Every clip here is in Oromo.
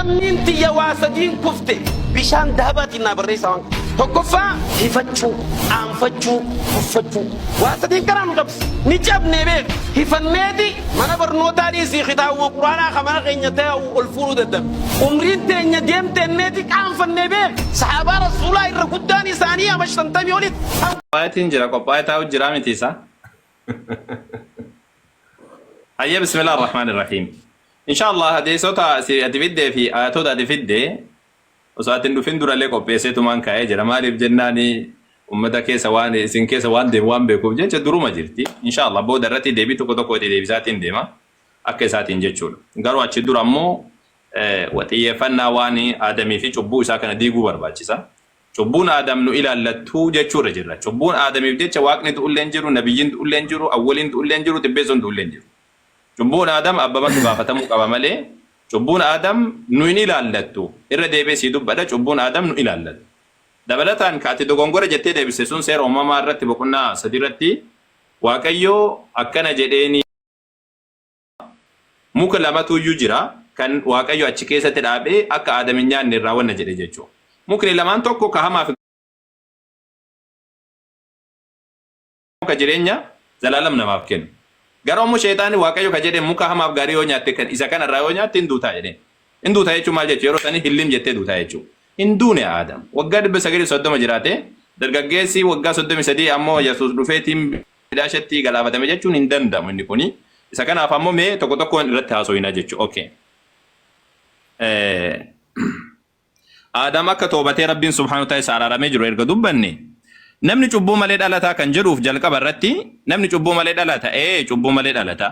Qalamiin tiyya waa sadiin kufte bishaan dahabaatiin naa barreessaa waan kana. Tokkoffaa hifachuu, aanfachuu, tuffachuu. Waa sadiin kanaa nu cabse. Ni cabne beek. Hifanneeti mana barnootaa dhiisii kitaabuma quraanaa ka mana keenya taa'u ol fuudhuu dadhabne. Umriin teenya deemtenneeti qaanfanne beek. Sahaabaa rasuulaa irra guddaan isaanii ama 50 olitti. Qophaa'eetiin jira qophaa'ee taa'u jira miti isaa. Hayyee bismillah ar-Rahmaan ar-Rahiim. Insha Allah hadiisota ati fiddee fi ayatoota ati fiddee osoo ati hin dhufin durallee qopheesseetumaan kaa'ee jira. Maaliif jennaani ummata keessa waan isin keessa waan deemu waan beekuuf jecha duruma jirti. Insha Allah booda irratti deebii tokko tokko itti deebisaatiin deema. Akka isaatiin jechuudha. Garuu achi dura ammoo xiyyeeffannaa waan Aadamii fi cubbuu isaa kana diiguu barbaachisa. Cubbuun Aadam nu ilaallattu jechuurra jirra. Cubbuun Aadamiif jecha Waaqni du'ullee hin jiru, nabiyyiin du'ullee hin jiru, awwaliin du'ullee hin jiru, xibbeessoon du'ullee hin jiru. Cubbuun Aadam abbamatu gaafatamuu qaba malee cubbuun Aadam nu hin ilaallattu. Irra deebi'ee sii dubbadha cubbuun Aadam nu ilaallattu. Dabalataan ka ati dogongora jettee deebiste sun seera uumamaa irratti boqonnaa 3 irratti Waaqayyo akkana jedheeni muka lamatu iyyuu jira kan Waaqayyo achi keessatti dhaabee akka Aadam hin nyaanne irraa wanna jedhe jechuudha. Mukni lamaan tokko ka hamaa fi ka jireenya zalaalam namaaf kennu. Garuu ammoo sheexaanni Waaqayyo ka jedhe muka hamaaf gaarii yoo nyaatte kan isa kana irraa yoo nyaatte hin duutaa jedheen. Hin duutaa jechuun maal jechuudha? Yeroo sanii hillim jettee duutaa jechuudha. Hin duune Aadam. Waggaa 930 jiraate dargaggeessi waggaa 33 ammoo Yesuus dhufeetiin bidaashetti galaafatame jechuun hin danda'amu inni kuni. Isa kanaaf ammoo mee tokko tokkoon irratti haasofina jechuudha. Okay. Aadam akka toobatee Rabbiin subhaanahu ta'e isa araaramee jiru erga dubbanne namni cubbuu malee dhalataa kan jedhuuf jalqaba irratti namni cubbuu malee dhalata ee cubbuu malee dhalata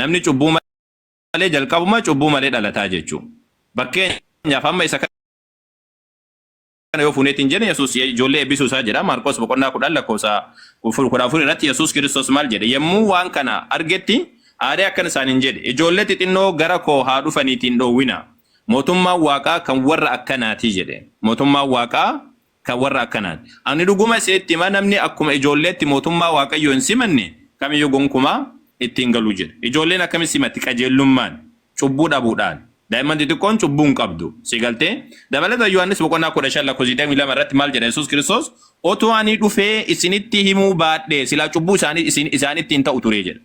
namni cubbuu malee jalqabuma cubbuu malee dhalataa jechuu fakkeenyaaf amma isa kana yoo fuuneetiin jenne Yesuus ijoollee eebbisuu isaa jedha Maarqos boqonnaa 10 lakkoofsa 14 irratti Yesuus Kiristoos maal jedhe yommuu waan kana argetti aaree akkana isaaniin jedhe ijoollee xixinnoo gara koo haa dhufaniitiin dhoowwina Mootummaan Waaqaa kan warra akkanaati jedhe. Mootummaan Waaqaa kan warra akkanaati. Ani dhuguma isinitti hima, namni akkuma ijoolleetti mootummaa Waaqayyoo hin simanne kamiyyuu gonkumaa itti hin galu jedhe. Ijoolleen akkamitti simatti? Qajeellummaan, cubbuu dhabuudhaan. Daa'imman xixiqqoon cubbuu hin qabdu. Si galtee? Dabalata Yohaannis boqonnaa 15 lakkoofsa 22 irratti maal jedha Yesuus Kiristoos? Otoo ani dhufee isinitti himuu baadhee silaa cubbuu isaanii isin isaanitti hin ta'u ture jedha.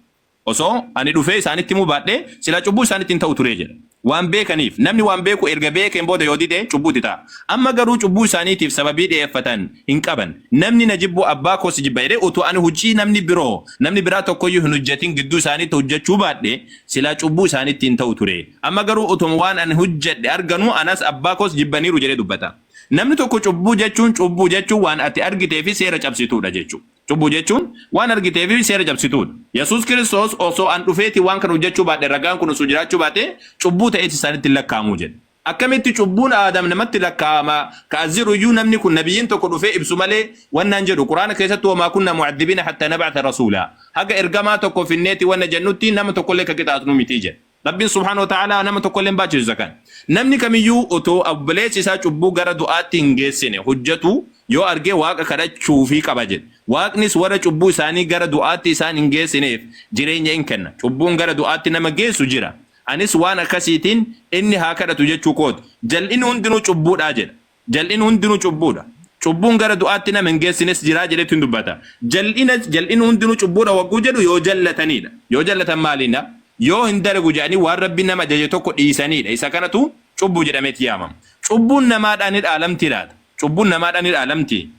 Osoo ani dhufee isaanitti himuu baadhee, silaa cubbuu isaanitti hin ta'u ture jedha. Waan beekaniif, namni waan beeku erga beekeen booda yoo dide cubbuu itti ta'a. Amma garuu cubbuu isaaniitiif sababii dhi'eeffatan hin qaban. Namni na jibbu Abbaa koos jibba jedhee utuu ani hujii namni biroo, namni biraa tokko iyyuu hin hujjetin gidduu isaaniitti hujjechuu baadhee, silaa cubbuu isaanitti hin ta'u ture. Amma garuu utuma waan ani hujjedhe arganuu anas Abbaa koos jibbaniiru jedhee dubbata. Namni tokko cubbuu jechuun cubbuu jechuun waan ati argitee fi seera cabsituudha jechuudha. Cubbuu jechuun waan argitee fi seera cabsituudha. Yesuus Kiristoos osoo an dhufeetii waan kana hojjechuu baadhe ragaan kun osoo jiraachuu baatee cubbuu ta'eeti isaanitti hin lakkaa'amu jedhe. Akkamitti cubbuun Aadam namatti lakkaa'ama ka as jiru iyyuu namni kun nabiyyiin tokko dhufee ibsu malee wannaan jedhu Quraana keessatti wamaa kunna mu'addibiina hattaa nab'atha rasuulaa haga ergamaa tokko finneeti wanna jennutti nama tokkollee ka qixaaxnu miti jedhe. Rabbiin subhaanahu wa ta'aalaa nama tokkollee hin baachisu isa kana. Namni kamiyyuu otoo obboleessi isaa cubbuu gara du'aatti hin geessine hojjetu yoo arge Waaqa kadhachuufii qaba jedhe. Waaqnis warra cubbuu isaanii gara du'aatti isaan hin geessineef jireenya in kenna. Cubbuun gara du'aatti nama geessu jira. Anis waan akkasiitiin inni haa kadhatu jechuu kooti. Jal'inni hundinuu cubbuudha jedha. Jal'in hundinuu cubbuudha. Cubbuun gara du'aatti nama hin geessines jira jedhetu hin dubbata. Jal'ina jal'in hundinuu cubbuudha wagguu jedhu yoo jallataniidha. Yoo jallatan maaliidha? Yoo hin dalagu jedhanii waan Rabbiin nama ajaje tokko dhiisaniidha. Isa kanatu cubbuu jedhameeti yaamama. Cubbuun namaadhaan ni dhaalamtii laata? Cubbuun namaadhaan ni dhaalamtii?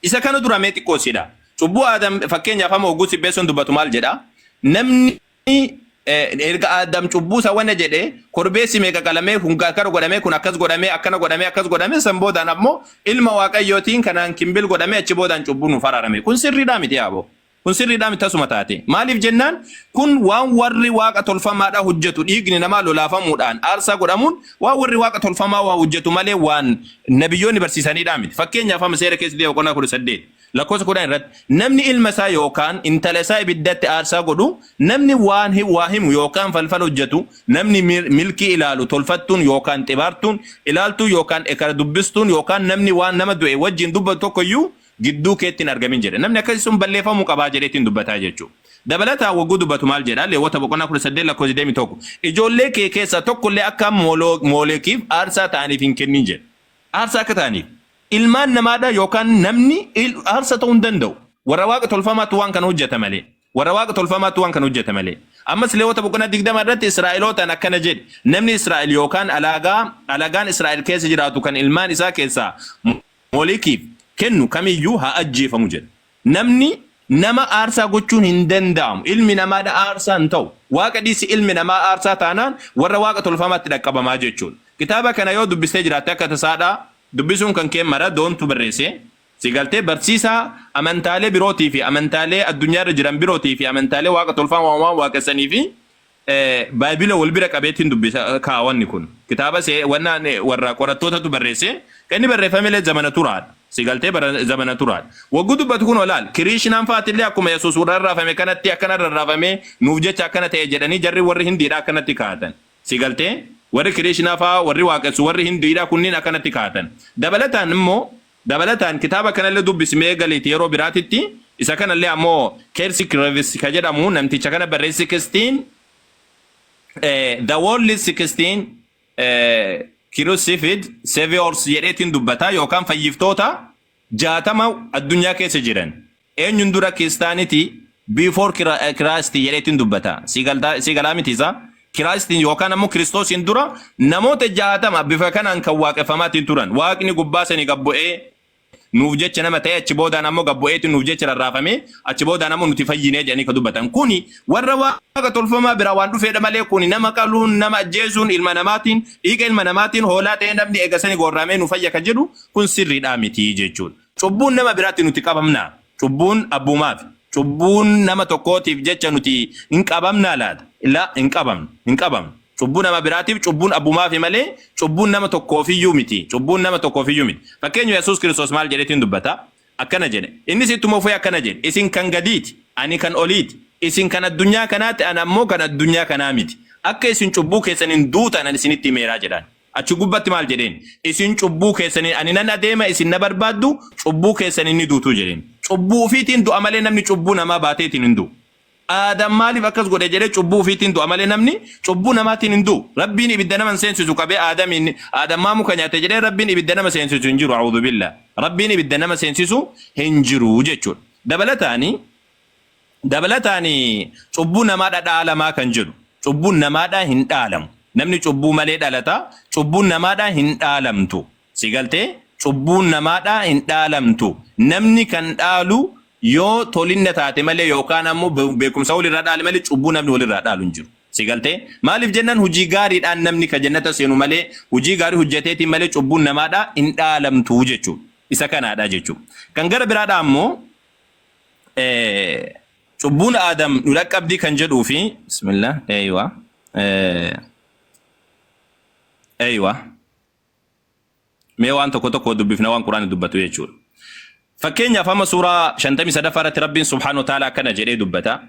Isa kana dura mee xiqqoo sidha. Cubbuu Aadam fakkeenyaaf amma hogguu Sibbeessoon dubbatu maal jedha? Namni erga Aadam cubbuu isa wana jedhe korbeessi meeqa qalamee kun akkana godhamee kun akkas godhamee akkana godhamee akkas godhamee san boodaan ammoo ilma Waaqayyootiin kanaan kimbil godhamee achi boodaan cubbuu nuuf araarame. Kun sirriidhaa miti yaaboo. Kun sirriidhaa miti tasuma taate. Maaliif jennaan kun waan warri waaqa tolfamaadhaa hojjetu dhiigni namaa lolaafamuudhaan aarsaa godhamuun waan warri waaqa tolfamaa waa hojjetu malee waan nabiyyoonni barsiisaniidhaa miti. Fakkeenyaaf amma seera keessa deebi'a boqonnaa 18 lakkoofsa 10 irratti namni ilma isaa yookaan intala isaa ibiddatti aarsaa godhu namni waan waa himu yookaan falfala hojjetu namni milkii ilaalu tolfattuun yookaan xibaartuun ilaaltuu yookaan ekara dubbistuun yookaan namni waan nama du'e wajjin dubbatu tokko iyyuu gidduu keetti hin argamin jedhe. Namni akkasii sun balleeffamuu qabaa jedheetiin dubbataa jechuudha. Dabalataan wagguu dubbatu maal jedha? Leewwota boqonnaa 18 lakkoofsa 21. Ijoollee kee keessaa tokkollee akka Moolekiif aarsaa ta'aniif hin kennin jedha. Aarsaa akka ta'aniif. Ilmaan namaadha yookaan namni aarsa ta'uu hin danda'u. Warra waaqa tolfamaatu waan kana hojjeta malee. Warra waaqa tolfamaatu waan kana hojjeta malee. Ammas Leewwota boqonnaa 20 irratti Israa'elootaan akkana jedhe. Namni Israa'el yookaan alagaan Israa'el keessa jiraatu kan ilmaan isaa keessaa Molekiif kennu kamiyyuu haa ajjeefamu jedha. Namni nama aarsaa gochuun hin danda'amu. Ilmi namaadha aarsaa hin ta'u. Waaqa dhiisi, ilmi namaa aarsaa taanaan warra waaqa tolfamaatti dhaqqabamaa jechuudha. Kitaaba kana yoo dubbistee jiraatte, akka tasaadhaa dubbisuun kan kee mara doontu barreesse. Si galtee barsiisaa amantaalee birootii fi amantaalee addunyaarra jiran birootii fi amantaalee waaqa tolfamaa waan waaqessanii fi baayibila wal bira qabeetiin dubbisa kaawanni kun. Kitaaba see wannaan warra qorattootatu barreesse, kan inni barreeffamellee zamana turaadha. Si galtee bara zamana turaadha. Wagguu dubbatu kun olaal Kiriishinaan faatillee akkuma Yesuus rarraafame kanatti akkana rarraafamee nuuf jecha akkana ta'e jedhanii jarri warri Hindiidha akkanatti kaa'atan. Si galtee warri Kiriishinaa faa warri waaqessu warri Hindiidha kunniin akkanatti kaa'atan. Dabalataan immoo dabalataan kitaaba kanallee dubbisimee galiiti yeroo biraatitti isa kanallee ammoo Kersey Krevis ka jedhamu namticha kana barreesse, 16 The World 16 Crucified Saviors jedheetiin dubbata, yookaan fayyiftoota 60 addunyaa keessa jiran eenyun dura, Christianity before Christ jedheetiin dubbata. Si galaa miti isaa? Christ yookaan ammoo Kiristoosiin dura namoota 60 bifa kanaan kan waaqeffamaatiin turan. Waaqni gubbaa sanii gabbu'ee nuuf jecha nama ta'e, achi boodaan ammoo gabbu'eetu nuuf jecha rarraafame, achi boodaan ammoo nuti fayyinee jedhanii ka dubbatan. Kuni warra waaqa tolfamaa biraa waan dhufeedha malee, kuni nama qaluun, nama ajjeesuun, ilma namaatiin, dhiiga ilma namaatiin hoolaa ta'ee namni eegasanii gorramee nu fayya kan jedhu kun sirriidhaa miti jechuudha. Cubbuun nama biraatti nuti qabamnaa? Cubbuun abbumaaf. Cubbuun nama tokkootiif jecha nuti hin qabamnaa laata? La, hin qabamnu. Hin qabamnu. Cubbuu nama biraatiif cubbuun abbumaafi malee cubbuun nama tokkoofiyyuu miti. Cubbuun nama tokkoofiyyuu miti. Fakkeenya Yesuus Kiristoos maal jedheetiin dubbata? Akkana jedhe. Innis ittuma fufee akkana jedhe. Isin kan gadiiti. Ani kan oliiti. Isin kan addunyaa kanaati. Ani ammoo kan addunyaa kanaa miti. Akka isin cubbuu keessaniin duutan ani isinitti himeeraa jedhaan. Achi gubbatti maal jedheen? Isin cubbuu keessaniin, ani nan adeema, isin na barbaaddu, cubbuu keessaniin ni duutuu jedheen. Cubbuu ofiitiin du'a malee namni cubbuu namaa baateetiin hin du'u. Aadam maaliif akkas godhe jedhee, cubbuu ofiitiin du'a malee namni cubbuu namaatiin hin du'u. Rabbiin ibidda nama hin seensisu qabee Aadamiin, Aadam maa muka nyaate jedhee Rabbiin ibidda nama seensisu hin jiru. A'uudhu billah. Rabbiin ibidda nama seensisu hin jiru jechuudha. Dabalataani cubbuu namaadha dhaalamaa kan jedhu. Cubbuun namaadha hin dhaalamu. Namni cubbuu malee dhalata. Cubbuun namaadha hin dhaalamtu. Si galtee, cubbuun namaadha hin dhaalamtu. Namni kan dhaalu yoo tolinna taate malee yookaan ammoo beekumsa walirraa dhaale malee cubbuu namni walirraa dhaalu hin jiru. Si galtee, maaliif jennaan hojii gaariidhaan namni ka jannata seenu malee, hojii gaarii hojjeteetiin malee cubbuun namaadha hin dhaalamtu jechuudha. Isa kanaadha jechuudha. Kan gara biraadha ammoo cubbuun Aadam nu dhaqqabdii kan jedhuu fi, bismillah, eeywa, eeywa, mee waan tokko tokko dubbifna, waan Quraanni dubbatu jechuudha. Fakkeenyaaf amma suuraa 53ffaa irratti Rabbiin subhaanahu wa ta'ala akkana jedhee dubbata.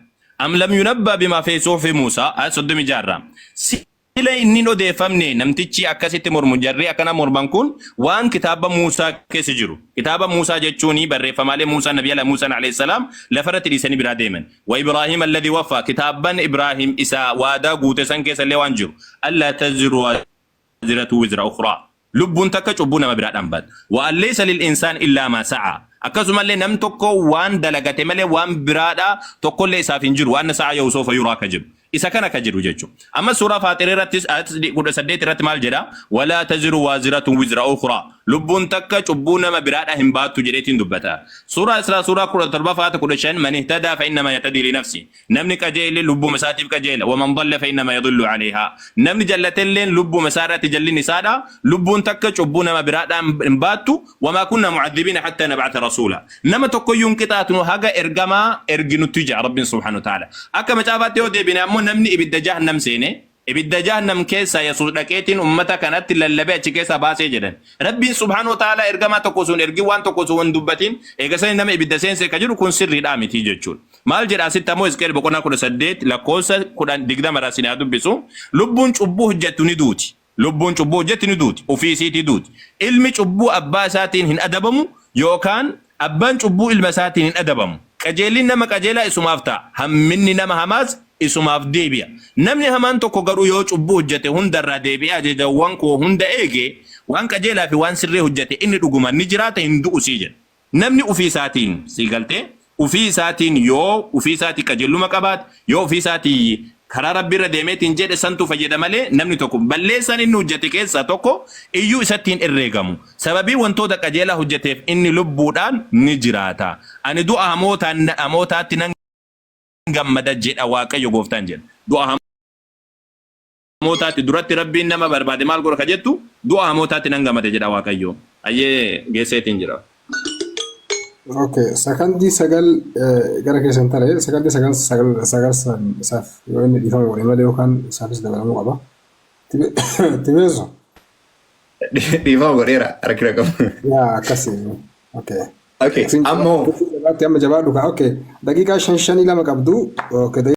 أم لم ينبأ بما في صحف موسى, ayat 36 irraa. Sila inni hin odeeffamne namtichi akkasitti mormu, jarri akkana morman kun, waan kitaaba Muusaa keessa jiru. Kitaaba Muusaa jechuun barreeffamaalee Muusaa, Nabi Allah Muusaan alayhi salaam lafarratti dhiisanii biraa deeman. وإبراهيم الذي وفى, kitaabban Ibraahim isa waadaa guute san keessa illee waan jiru. ألا تزر وازرة وزر أخرى. Lubbuun takka cubbuu nama biraa dhaan baatu. وأن ليس للإنسان إلا ما سعى. Akkasumallee nam tokko waan dalagate malee waan biraadha tokkollee isaaf hin jiru. وأن سعيه سوف يرى ka jedhu. Isa kana ka jedhu jechuudha. Amma suuraa Faaxirii irrattis ayat 18 irratti maal jedha? ولا تزر وازرة وزر أخرى. Lubbuun takka cubbuu nama biraadha hin baattu jedheetiin dubbata. Suuraa Israa suuraa 17 ayat 15, من اهتدى فإنما يهتدي لنفسه. Namni qajeele lubbuma isaatiif qajeela. ومن ضل فإنما يضل عليها. Namni jallatelleen lubbuma isaa irratti jallinni isaadha. Lubbuun takka cubbuu nama biraadhaan hin baattu. وما كنا معذبين حتى نبعث رسولا. Nama tokkoyyuu hin qixaatnu haga ergamaa erginutti jira Rabbiin subhaanahu wa ta'ala. Akka macaafaatti yoo deebine ammoo namni ibidda jahannam seene, ibidda jahannam keessa Yesuus dhaqeetiin ummata kanatti lallabee achi keessaa baasee jedhan. Rabbiin subhaanahu wa ta'ala ergamaa tokko sun ergi waan tokko sun hin dubbatin eegasanii nama ibidda seense ka jedhu kun sirriidhaa miti jechuudha. Maal jedha asitti ammoo? Hisqeel boqonnaa 18 lakkoofsa 10 20 irraa isin haa dubbisu. Lubbuun cubbuu hojjettu ni duuti. Lubbuun cubbuu hojjetti ni duuti. Ofii isiitii duuti. Ilmi cubbuu abbaa isaatiin hin adabamu yookaan abbaan cubbuu ilma isaatiin hin adabamu. Qajeellinni nama qajeelaa isumaaf ta'a, hamminni nama hamaas isumaaf deebi'a. Namni hamaan tokko garuu yoo cubbuu hojjete hunda irraa deebi'ee ajajawwan koo hunda eege, waan qajeelaa fi waan sirrii hojjete, inni dhugumaan ni jiraata, hin du'us jedha. Namni ufii isaatiin, sii galtee, ufii isaatiin yoo ufii isaatii qajeelluma qabaate, yoo ufii isaatii karaa Rabbii irra deemeetiin jedhe santu fayyada malee namni tokko balleessaan inni hojjete keessaa tokko iyyuu isatti hin herreegamu. Sababii wantoota qajeelaa hojjeteef inni lubbuudhaan ni jiraata. Ani du'a hamootaan hamootaatti nan gammada jedha Waaqayyo gooftaan jedha. Du'a hamootaatti duratti Rabbiin nama barbaade maal godha ka jettu du'a hamootaatti nan gammada jedha Waaqayyo. Ayyee geesseetiin jira. Okay, sakandii 9 gara keessan tare sakandii 9 9 9 san isaaf yoo inni dhiifama godhe malee yookaan isaafis dabalamuu qaba. Tibeeso. Dhiifama godheera rakkina qabu. Yaa akkasi. Okay. Okay, ammoo Jabaatti amma jabaadhu kaa. Okay, daqiiqaa 5 5 2 qabdu. Okay.